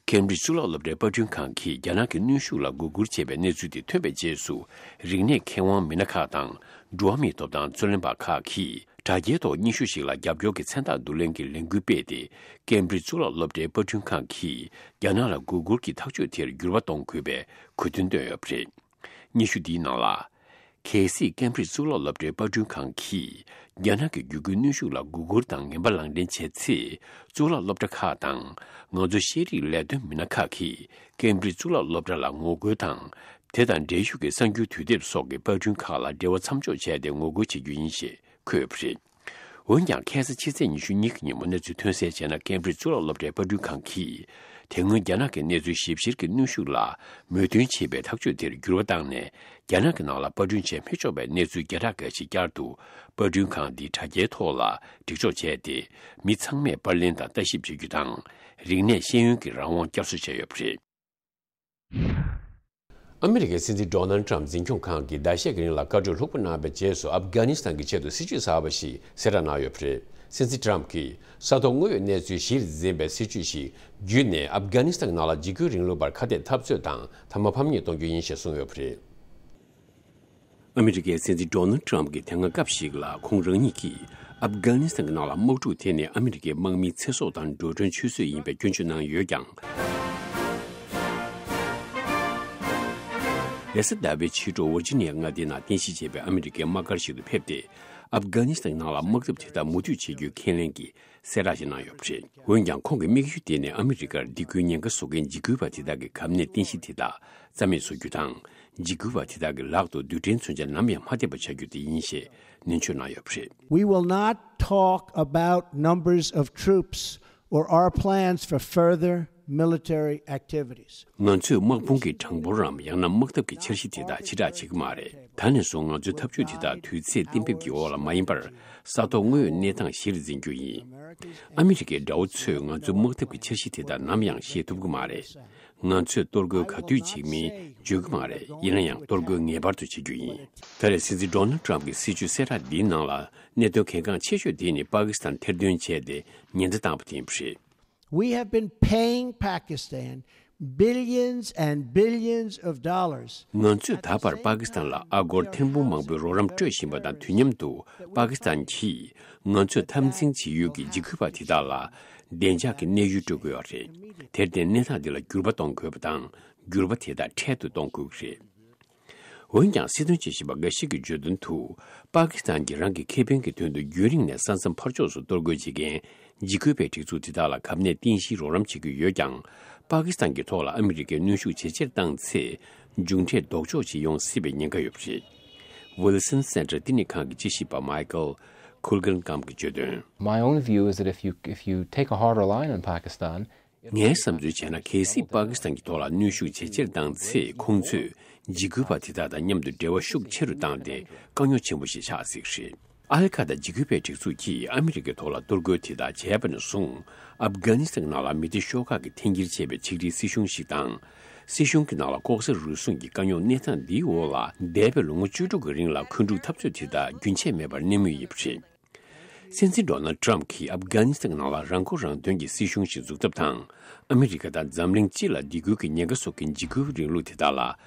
ཁེམ་བྷྲིཇ་གཙུག་ལག་སློབ་གྲྭའི་པར་སྐྲུན་ཁང་གིས་རྒྱ་ནག་གི་གནོན་ཤུགས་ལ་མགོ་སྒུར་བྱས་པའི་གནས་ཚུལ་དེ་ཐོན་པའི་རྗེས་སུ། རིག་གནས་མཁས་དབང་མི་སྣ་ཁག་དང་འགྲོ་བ་མིའི་ཐོབ་ཐང་རྩོད་ལེན་པ་ཁག་གིས་དྲ་རྒྱའི་ཐོག་རྙིང་ཤོས་ཤིག་ལ་རྒྱབ་སྐྱོར་གྱི་མཚན་རྟགས་བསྡུ་ལེན་གྱི་ལས་འགུལ་སྤེལ་ཏེ། ཁེམ་བྷྲིཇ་གཙུག་ལག་སློབ་གྲྭའི་པར་སྐྲུན་ཁང་གིས་རྒྱ་ནག་ལ་མགོ་སྒུར་གྱི་ཐག་གཅོད་དེར་འགྱུར་བ་གཏོང་དགོས་པའི་གོ་སྟོན་བཏོན་ཡོད་པ་རེད། སྙན་ཞུ་འདིའི་ནང་ལ། གལ་སྲིད་ཁེམ་བྷྲིཇ་གཙུག་ལག་སློབ་གྲྭའི་པར་སྐྲུན་ཁང་གིས་རྒྱ་ནག་གི་བརྒྱུད་སྐུལ་གནོན་ཤུགས་ལ་མགོ་སྒུར་དང་ངན་པ་ལག་འབྲེལ་བྱས་ཚེ། གཙུག་ལག་སློབ་གྲྭ་ཁག་དང་ང་ཚོ་ཤེས་རིག་ལས་དོན་མི་སྣ་ཁག་གིས་ཁེམ་བྷྲིཇ་གཙུག་ལག་སློབ་གྲྭ་ལ་ངོ་རྒོལ་དང་། དེ་དང་འབྲེལ་ཡོད་ཀྱི་གསར་འགྱུར་དུས་དེབ་སོགས་ཀྱི་པར་སྐྲུན་ཁག་ལ་འབྲེལ་བ་མཚམས་འཇོག་བྱས་ཏེ་ངོ་རྒོལ་བྱེད་རྒྱུ་ཡིན་ཞེས་འཁོད་ཡོད་པ་རེད། འོན་ཀྱང་། ཁ་སང་ཕྱི་ཚེས་ཉི་ཤུ་གཉིས་ཀྱི་ཉིན་མོ་གནས་ཚུལ་ཐོན་གསལ་བྱས་ན། ཁེམ་བྷྲིཇ་གཙུག་ལག་སློབ་གྲྭའི་པར་སྐྲུན་ཁང་གིས། དེ་སྔོན་རྒྱ་ནག་གི་གནས་ཚུལ་ཞིབ་བཤེར་གྱི་གནོན་ཤུགས་ལ་མོས་མཐུན་བྱེད་པའི་ཐག་གཅོད་དེར་འགྱུར་བ་བཏང་ནས། རྒྱ་ནག་གི་ནང་ལ་པར་སྐྲུན་བྱས་མི་ཆོག་པའི་གནས་ཚུལ་བརྒྱ་ཕྲག་འགའ་ཞིག་བསྐྱར་དུ་པར་སྐྲུན་ཁང་འདིའི་དྲ་རྒྱའི་ཐོག་ལ་སྒྲིག་འཇོག་བྱས་ཏེ། མི་ཚང་མས་པར་ལེན་དང་ལྟ་ཞིབ་བྱེད་རྒྱུ་དང་། རིག་གནས་ཤེས་ཡོན་གྱི་རང་དབང་བསྐྱར་གསོ་བྱས་ཡོད་པ་རེད། ཨ་མི་རི་ཀའི་སྲིད་འཛིན་ཌོ་ནལ་ཊམ་འཛིན་སྐྱོང་ཁང་གིས་ཟླ་ཤས་ཀྱི་རིང་ལ་བཀའ་འཁྲོལ་ལྷུག་པོ་གནང་བའི་རྗེས་སུ། ཨབ་གྷ་ནི་སི་ཐན་གྱི་ཆེད་དུ་སྲིད་ཇུས་གསར་པ་ཞིག་གསལ་བསྒྲགས་གནང་ཡོད་པ་རེད། སྲིད་འཛིན་ཊམ་གྱིས་ས་ཐོག་དངོས་ཡོད་གནས་ཚུལ་གཞིར་འཛིན་པའི་སྲིད་ཇུས་ཤིག་བརྒྱུད་ནས། ཨབ་གྷ་ནི་སི་ཐན་གྱི་ནང་ལ་འཇིགས་སྐུལ་རིང་ལུགས་པར་ཁ་གཏད་འཐབ་རྩོད་དང་མཐའ་མ་ཕམ་ཉེས་གཏོང་རྒྱུ་ཡིན་ཞེས་གསུངས་ཡོད་པ་རེད། ཨ་མི་རི་ཀའི་སྲིད་འཛིན་ཌོ་ནལ་ཊམ་གྱིས་དེ་སྔ་སྐབས་ཤིག་ལ་ཁོང་རང་ཉིད་ཀྱིས་ཨབ་གྷ་ནི་སི་ཐན་གྱི་ནང་ལ་དམག་འཁྲུག་དེ་ནི་ཨ་མི་རི་ཀའི་དམག་མིའི་ཚེ་སྲོག་དང་འགྲོ་གྲོན་ཆུད་ཟོས་ཡིན་པའི་སྐྱོན་བརྗོད་གནང་ཡོད་ཀྱང་། རེས་གཟའ་ཟླ་བའི་ཕྱི་དྲོ་ཝར་ཇི་ནི་ཡ་མངའ་སྡེའི་ནང་རྟེན་གཞི་བྱས་པའི་ཨ་མི་རི་ཀའི་དམག་སྒར་ཞིག་ཏུ་ཕེབས་ཏེ། ཨབ་གྷ་ནི་སི་ཐན་ནང་ལ་དམག་འཐབ་དེ་དག་མུ་མཐུད་བྱེད་རྒྱུའི་ཁས་ལེན་གྱི་གསལ་བསྒྲགས་ཤིག་གནང་ཡོད་པ་རེད། འོན་ཀྱང་། ཁོང་གི་དམིགས་ཡུལ་དེ་ནི་ཨ་མི་རི་ཀར་སྡིགས་སྐུལ་ཉེན་ཁ་བཟོ་མཁན་འཇིགས་སྐུལ་བ་དེ་དག་གི་གབ་གནས་རྟེན་གཞི་དེ་དག་རྩ་མེད་བཟོ་རྒྱུ་དང་། འཇིགས་སྐུལ་བ་དེ་དག་གི་ལག་ཏུ་རྡུལ་ཕྲན་མཚོན་ཆ་ནམ་ཡང་མ་ཐེབས་པ་བྱ་རྒྱུ་དེ་ཡིན་ཞེས་ནན་བརྗོད་གནང་ཡོད་པ་རེད། We will not talk about numbers of troops or our plans for further military activities. ང་ཚོས་དམག་དཔུང་གི་གྲངས་འབོར་རམ། ཡང་ན་དམག་འཐབ་ཀྱི་འཆར་གཞི་དེ་དག་ཕྱིར་བསྒྲགས་བྱེད་ཀྱི་མ་རེད། ད་ནས་བཟུང་ང་ཚོའི་འཐབ་ཇུས་དེ་དག་དུས་ཚོད་གཏན་འབེབས་ཀྱི་འོག་ལ་མ་ཡིན་པར། ས་ཐོག་དངོས་ཡོད་གནས་སྟངས་གཞིར་འཛིན་རྒྱུ་ཡིན། ཨ་མི་རི་ཀའི་དགྲ་བོ་ཚོས་ང་ཚོའི་དམག་འཐབ་ཀྱི་འཆར་གཞི་དེ་དག་ནམ་ཡང་ཤེས་ཐུབ་ཀྱི་མ་རེད། ང་ཚོས་གཏོར་རྒོལ་ག་དུས་བྱེད་མིན་བརྗོད་ཀྱི་མ་རེད། ཡིན་ན་ཡང་གཏོར་རྒོལ་ངེས་པར་དུ་བྱེད་རྒྱུ་ཡིན། ད་རེས་སྲིད་འཛིན་ཌོ་ནལ་ཊམ་གྱི་སྲིད་ཇུས་གསལ་བསྒྲགས་འདིའི་ནང་ལ་གནད་དོན་གལ་འགངས་ཆེ་ཤོས་དེ་ནི་པ་ཀི་སི་ཐན་ཐེར་འདོན་བྱས་ཏེ་ཉེན་བརྡ་བཏང་བ་དེ་ཡིན་པ་རེད། We have been paying Pakistan billions and billions of dollars. ང་ཚོས་ད་བར་པ་ཀི་སི་ཐན་ལ་ཨ་སྒོར་ཐེར་འབུམ་མང་པོའི་རོགས་རམ་སྤྲོད་བཞིན་པ་དང་དུས་མཉམ་དུ། པ་ཀི་སི་ཐན་གྱིས་ང་ཚོས་འཐབ་འཛིང་བྱེད་ཡུལ་གྱི་འཇིགས་སྐུལ་བ་དེ་དག་ལ་བདེ་འཇགས་ཀྱི་གནས་ཡུལ་སྤྲོད་དགོས་པ་རེད། དེར་བརྟེན། གནས་སྟངས་འདི་ལ་འགྱུར་བ་གཏོང་དགོས་པ་དང་། འགྱུར་བ་དེ་དག་འཕྲལ་དུ་གཏོང་དགོས་ཀྱི་རེད། འོན་ཀྱང་། སྲིད་དོན་དཔྱད་ཞིབ་པ་འགའ་ཞིག་གིས་བརྗོད་དོན་དུ། པ་ཀི་སི་ཐན་གྱིས་རང་གི་ཁེ་ཕན་གྱི་དོན་དུ་རྒྱུན་རིང་ནས་ས་མཚམས་ཕར་ཕྱོགས་སུ་གཏོར་རྒོལ་བྱེད་མཁན་འཇིགས་སྐུལ་བའི་སྒྲིག་འཛུགས་དེ་དག་ལ་གབ་གནས་རྟེན་གཞིའི་རོགས་རམ་བྱེད་ཀྱི་ཡོད་ཀྱང་། པ་ཀི་སི་ཐན་གྱི་ཐོག་ལ་ཨ་མི་རི་ཀའི་གནོན་ཤུགས་ཇེ་ཆེར་བཏང་ཚེ། མཇུག་འབྲས་ལྡོག་ཕྱོགས་ཤིག་ཡོང་སྲིད་པའི་ཉེན་ཁ་ཡོད་པ་རེད། Wilson Center་བསྟི་གནས་ཁང་གི་དཔྱད་ཞིབ་པ་Michael Kugelkamp་གིས་བརྗོད་དོན། My own view is that if you, if you take a harder line on Pakistan, ངའི་བསམ་ཚུལ་བྱས་ན། གལ་སྲིད་པ་ཀི་སི་ཐན་གྱི་ཐོག་ལ་གནོན་ཤུགས་ཇེ་ཆེར་བཏང་ཚེ། ཁོང་ཚོས་འཇིགས་སྐུལ་བ་དེ་དག་དང་མཉམ་དུ་འབྲེལ་བ་ཤུགས་ཆེ་རུ་བཏང་སྟེ། དཀའ་རྙོག་ཆེན་པོ་ཞིག་ཆགས་སྲིད་ཀྱི་རེད། ཨ་ཧྥེ་རི་ཁ་དང་འཇིགས་སྐུལ་བའི་སྒྲིག་འཛུགས་ཀྱིས་ཨ་མི་རི་ཀའི་ཐོག་ལ་གཏོར་རྒོལ་དེ་དག་བྱས་པ་ནས་བཟུང་། ཨབ་གྷ་ནི་སི་ཐན་ནང་ལ་མི་སྡེ་ཤོག་ཁག་གིས་འཐེན་འཁྱེར་བྱས་པའི་ཆིག་སྒྲིལ་སྲིད་གཞུང་ཞིག་དང་། སྲིད་གཞུང་གི་ནང་ལ་ལྐོག་ཟ་རུལ་སུངས་ཀྱི་དཀའ་རྙོག་གནས་སྟངས་འདིའི་འོག་ལ། འདས་པའི་ལོ་ངོ་བཅུ་དྲུག་གི་རིང་ལ་འཁོན་འཁྲུག་འཐབ་རྩོད་དེ་དག་རྒྱུན་ཆད་མེད་པར་གནས་མུས་ཡིན་པ་རེད། སྲིད་འཛིན་ཌོ་ནལ་ཊམ་གྱིས་ཨབ་གྷ་ནི་སི་ཐན་ནང་ལ་རང་མགོ་རང་ཐོན་གྱི་སྲིད་གཞུང་ཞིག་འཛུགས་ཐབས་དང་། ཨ་མི་རི་ཀ་དང་འཛམ་གླིང་སྤྱི་ལ་སྡིགས་སྐུལ་གྱི་ཉེན་ཁ་བཟོ་མཁན་འཇིགས་སྐུལ་རིང་ལུགས་དེ་དག་ལ།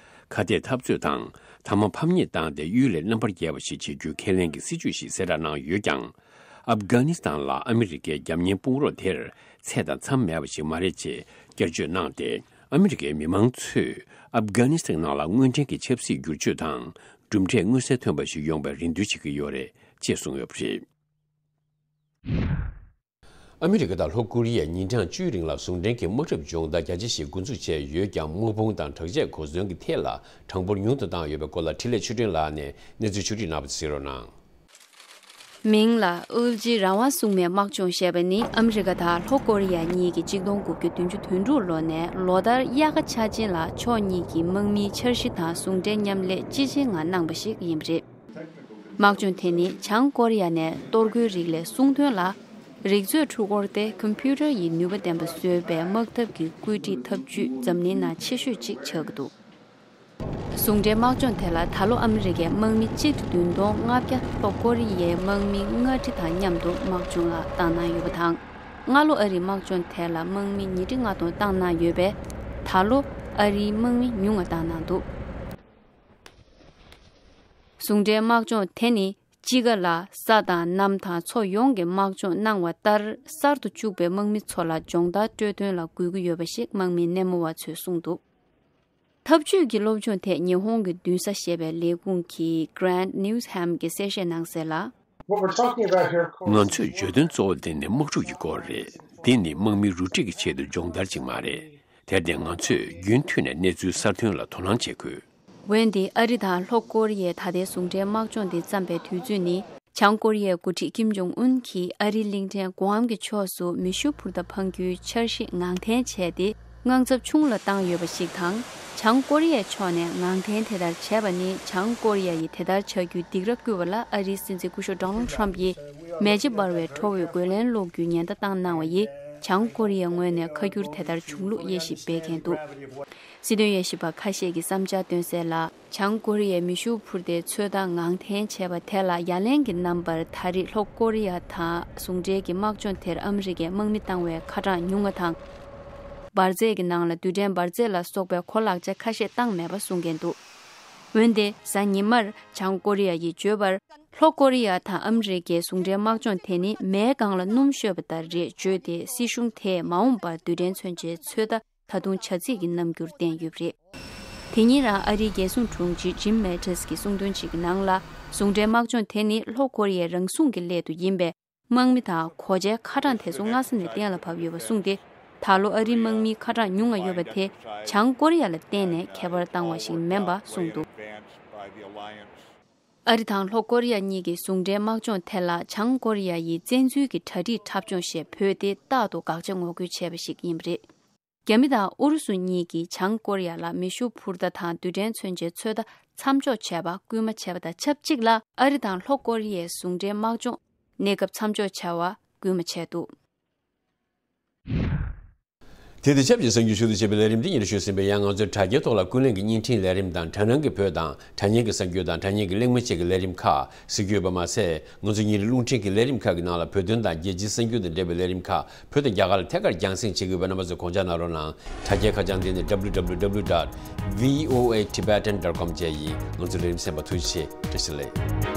ཁ་གཏད་འཐབ་རྩོད་དང་། མཐའ་མ་ཕམ་ཉེས་བཏང་སྟེ། གཡུལ་ལས་རྣམ་པར་རྒྱལ་བ་ཞིག་བྱེད་རྒྱུའི་ཁས་ལེན་གྱི་སྲིད་ཇུས་ཤིག་གསལ་བསྒྲགས་གནང་ཡོད་ཀྱང་། ཨབ་གྷ་ནི་སི་ཐན་ལ་ཨ་མི་རི་ཀའི་རྒྱབ་གཉེར་དཔུང་རོགས་དེར་ཚད་དང་མཚམས་མེད་པ་ཞིག་མ་རེད་ཅེས་བསྐྱར་བརྗོད་གནང་སྟེ། ཨ་མི་རི་ཀའི་མི་མང་ཚོས་ཨབ་གྷ་ནི་སི་ཐན་ནང་ལ་དངོས་འབྲེལ་གྱི་ཆབ་སྲིད་བསྒྱུར་བཅོས་དང་། གྲུབ་འབྲས་མངོན་གསལ་ཐོན་པ་ཞིག་ཡོང་བའི་རེ་འདུན་བྱེད་ཀྱི་ཡོད་རེད་ཅེས་གསུངས་ཡོད་པ་རེད། ཨ་མི་རི་ཀ་དང་ལྷོ་ཀོ་རི་ཡས་ཉིན་གྲངས་བཅུའི་རིང་ལ་ཟུང་འབྲེལ་གྱི་དམག་འཁྲབ་སྦྱོང་བརྡར་རྒྱ་ཆེ་ཞིག་འགོ་འཛུགས་བྱས་ཡོད་ཀྱང་། དམག་དཔུང་དང་དྲག་ཆས་གོ་མཚོན་གྱི་ཐད་ལ་གྲངས་འབོར་ཉུང་དུ་བཏང་ཡོད་པའི་སྐོར་ལ། འཕྲིན་ལས་ཆོས་སྒྲོན་ལགས་ནས་གནས་ཚུལ་ཕྱོགས་བསྒྲིགས་གནང་བ་གཟིགས་རོགས་གནང་། མིང་ལ་དབུལ་ཕྱུག་རང་དབང་སྲུང་མའི་དམག་སྦྱོང་ཞེས་པ་ནི། ཨ་མི་རི་ཀ་དང་ལྷོ་ཀོ་རི་ཡ་གཉིས་ཀྱིས་གཅིག་སྟོང་དགུ་བརྒྱ་བདུན་ཅུ་དོན་དྲུག་ལོ་ནས་ལོ་ལྟར་དབྱར་ཁ་འཆར་ཅན་ལ་ཕྱོགས་གཉིས་ཀྱི་དམག་མིའི་འཆར་གཞི་དང་ཟུང་འབྲེལ་མཉམ་ལས་དཔྱིས་ཕྱིན་ངང་གནང་བ་ཞིག་ཡིན་པ་རེད། དམག་སྦྱོང་དེ་ནི་བྱང་ཀོ་རི་ཡ་ནས་གཏོར་རྒོལ་རིགས་ལས་སྲུང་དོན་ལ། རིག་མཛོད་འཕྲུལ་འཁོར་སྟེ་ཀམ་པུ་ཊར་ཡི་ནུས་པ་ལྡན་པ་བཟོས་པའི་དམག་འཐབ་ཀྱི་བཀོད་སྒྲིག་ཐབས་ཇུས་འཛམ་གླིང་ནང་ཆེ་ཤོས་ཅིག་ཆགས་ཀྱི་འདུག་ཟུང་འབྲེལ་དམག་སྦྱོང་དེ་ལ་ད་ལོ་ཨ་མི་རི་ཀའི་དམག་མི་སྤྱི་ལེ་བདུན་སྟོང་ལྔ་བརྒྱ། ལྷོ་ཀོ་རི་ཡའི་དམག་མི་ལྔ་ཁྲི་དང་མཉམ་དུ་དམག་སྦྱོང་ལ་བཏང་གནང་ཡོད་པ་དང་། སྔ་ལོ་ཨ་རིའི་དམག་སྦྱོང་དེ་ལ་དམག་མི་ཉིས་ཁྲི་ལྔ་སྟོང་བཏང་གནང་ཡོད་པས། ད་ལོ་ཨ་རིའི་དམག་མི་ཉུང་ང་བཏང་གནང་འདུག་ཟུང་འབྲེལ་དམག་སྦྱོང་དེ་ནི། དཔྱིད་ཀ་ལ་ས་དང་གནམ་དང་མཚོ་ཡོངས་ཀྱི་དམག་སྦྱོང་གནང་བ་ལྟར། གསར་དུ་བཅུག་པའི་དམག་མི་ཚོ་ལ་སྦྱོང་བརྡར་སྤྲོད་དོན་ལ་འགོད་ཀྱི་ཡོད་པ་ཞིག་དམག་མི་སྣེ་མོ་བ་ཚོས་གསུངས་འདུག་འཐབ་ཇུས་ཀྱི་སློབ་སྦྱོང་ཐད་ཉི་ཧོང་གི་མདུན་ས་ཞེས་པའི་ལས་ཁུངས་ཀྱི་Grant Newsham གྱིས་གསལ་བཤད་གནང་གསལ་ལ། What we're talking about here, of course, ང་ཚོས་བརྗོད་དོན་གཙོ་བོ་དེ་ནི་དམག་འཁྲུག་གི་སྐོར་རེད། འདི་ནི་དམག་མི་རུ་སྒྲིག་གི་ཆེད་དུ་སྦྱོང་བརྡར་ཅིག་མ་རེད། དེར་བརྟེན་ང་ཚོས་རྒྱུན་མཐུད་ནས་གནས་ཚུལ་གསར་ཐོན་ལ་དོ་སྣང་བྱེད་དགོས། འོན་ཏེ་ཨ་རི་དང་ལྷོ་ཀོ་རི་ཡའི་ད་ལྟའི་ཟུང་འབྲེལ་དམག་སྦྱོང་འདི་བརྩམས་པའི་དུས་ཚོད་ནི། བྱང་ཀོ་རི་ཡའི་འགོ་ཁྲིད་ཀིམ་ཇོང་ཨུན་གྱིས་ཨ་རིའི་གླིང་ཕྲན་གུའམ་གྱི་ཕྱོགས་སུ་མེ་ཤུགས་འཕུར་མདའ་འཕང་རྒྱུའི་འཆར་གཞི་ངང་འཐེན་བྱས་ཏེ། དངངས་འཚབ་ཆུང་ལ་བཏང་ཡོད་པ་ཞིག་དང་། བྱང་ཀོ་རི་ཡའི་ཕྱོགས་ནས་ངང་འཐེན་དེ་ལྟར་བྱས་པ་ནི། བྱང་ཀོ་རི་ཡ་ཡིས་དེ་ལྟར་བྱ་རྒྱུའི་སྡིགས་ར་བསྐུལ་བ་ལ། ཨ་རིའི་སྲིད་འཛིན་སྐུ་ཞབས་Donald Trump ཡིས་མེ་ལྕེ་འབར་བའི་ཁྲོ་བོའི་རྒོལ་ལན་སློག་རྒྱུའི་ཉེན་བརྡ་བཏང་གནང་བ་ཡིས། བྱང་ཀོ་རི་ཡའི་ངོས་ནས་ཁ་སྒྱུར་དེ་ལྟར་བྱུང་ལུགས་དབྱེ་ཞིབ་འབད་མཁན་འདུག་སྲིད་དོན་དབྱེ་ཞིབ་པ་ཁ་ཤས་ཀྱིས་བསམ་འཆར་བཏོན་གསལ་ལ། བྱང་ཀོ་རི་ཡའི་མེ་ཤུགས་འཕུར་མདའི་ཚོད་ལྟ་ངང་འཐེན་བྱས་པ་དེ་ལ་ཡ་ལན་གྱི་རྣམ་པར། ད་རེས་ལྷོ་ཀོ་རི་ཡ་དང་ཟུང་འབྲེལ་གྱི་དམག་སྦྱོང་དེར་ཨ་མི་རི་ཀས་དམག་མི་བཏང་བའི་ཁ་གྲངས་ཉུང་བ་དང་། འབར་རྫས་ཀྱི་ནང་ལ་རྡུལ་ཕྲན་འབར་རྫས་ལ་སོགས་པའི་གོ་ལག་ཆ་ཁ་ཤས་བཏང་མེད་པ་གསུང་མཁན་འདུག་འོན་ཏེ་གཟའ་ཉི་མར་བྱང་ཀོ་རི་ཡ་ཡིས་བརྗོད་པར། ལྷོ་ཀོ་རི་ཡ་དང་ཨ་མི་རི་ཀའི་ཟུང་འབྲེལ་དམག་སྦྱོང་དེ་ནི་མེའི་སྒང་ལ་སྣུམ་བཤོས་པ་ལྟར་རེད་བརྗོད་དེ། སྲིད་གཞུང་དེས་མ་འོངས་པར་རྡུལ་ཕྲན་མཚོན་ཆའི་ཚོད་ལྟ་ད་དུང་བྱ་རྩིས་ཀྱི་རྣམ་འགྱུར་བསྟན་ཡོད་པ་རེད། དེ་ཉིན་རང་ཨ་རིའི་རྒྱལ་སྲུང་དྲུང་ཆེ་ཇིམ་མེ་ཊིས་ཀྱིས་གསུངས་དོན་ཞིག་གི་ནང་ལ། ཟུང་འབྲེལ་དམག་སྦྱོང་དེ་ནི་ལྷོ་ཀོ་རི་ཡའི་རང་སྲུང་གི་སླད་དུ་ཡིན་པས། དམག་མི་དང་གོ་ཆའི་ཁ་གྲངས་དེ་ཚོ་སྔ་ས་ནས་གཏན་ལ་ཕབ་ཡོད་པ་གསུངས་ཏེ། ད་ལོ་ཨ་རིའི་དམག་མིའི་ཁ་གྲངས་ཉུང་བ་ཡོད་པ་དེ་བྱང་ཀོ་རི་ཡ་ལ་བརྟེན་ནས་ཁྱད་པར་བཏང་བ་ཞིག་མིན་པ་གསུངས་འདུག་ཨ་རི་དང་ལྷོ་ཀོ་རི་ཡ་གཉིས་ཀྱི་ཟུང་འབྲེལ་དམག་སྦྱོང་དེ་ལ་བྱང་ཀོ་རི་ཡ་ཡིས་བཙན་འཛུལ་གྱི་གྲ་སྒྲིག་འཁྲབ་སྦྱོང་ཞེས་འབོད་དེ། རྟག་ཏུ་དགག་བྱ་ངོ་རྒོལ་བྱས་པ་ཞིག་ཡིན་པ་རེད། རྒྱ་མི་དང་ཨུ་རུ་སུ་གཉིས་ཀྱིས་བྱང་ཀོ་རི་ཡ་ལ་མེ་ཤུགས་འཕུར་མདའ་དང་རྡུལ་ཕྲན་མཚོན་ཆའི་ཚོད་ལྟ་མཚམས་འཇོག་བྱས་པ་སྐུལ་མ་བྱས་པ་དང་ཆབས་ཅིག་ལ། ཨ་རི་དང་ལྷོ་ཀོ་རི་ཡའི་ཟུང་འབྲེལ་དམག་སྦྱོང་གནས་སྐབས་མཚམས་འཇོག་བྱ་བ་སྐུལ་མ་བྱས་འདུག་དེ་དང་ཆབས་ཅིག་གསར་འགྱུར་ཞུ་གཏུག་བྱེད་པའི་ལས་རིམ་འདི་ཉིད་ཞུས་ཟིན་པས། ཡང་ང་ཚོའི་དྲ་རྒྱའི་ཐོག་ལ་ཀུན་གླེང་གི་བརྙན་འཕྲིན་ལས་རིམ་དང་། དྲ་སྣང་གི་བོད་དང་དྲ་བརྙན་གྱི་གསར་འགྱུར་དང་། དྲ་བརྙན་གྱི་གླེང་མོལ་བཅས་ཀྱི་ལས་རིམ་ཁག་གཟིགས་རྒྱུ་ཡོད་པ་མ་ཟད། ང་ཚོ་ཉིན་རེའི་རླུང་འཕྲིན་གྱི་ལས་རིམ་ཁག་གི་ནང་ལ་བོད་དོན་དང་རྒྱལ་སྤྱིའི་གསར་འགྱུར་དང་འབྲེལ་བའི་ལས་རིམ་ཁག་བོད་དང་རྒྱ་གར་ལ་ཐད་ཀར་རྒྱང་སྲིང་བྱེད་ཀྱི་ཡོད་པས། རྣམ་པ་ཚོས་དགོངས་འཇགས་གནང་རོགས་གནང་། དྲ་རྒྱའི་ཁ་བྱང་འདི་ནི་W W W dot V O A Tibetan dot com བཅས་ཡིན། ང་ཚོའི་ལས་རིམ་གསན་པར་ཐུགས་རྗེ་ཆེ། བཀྲ་ཤིས་བདེ་ལེགས།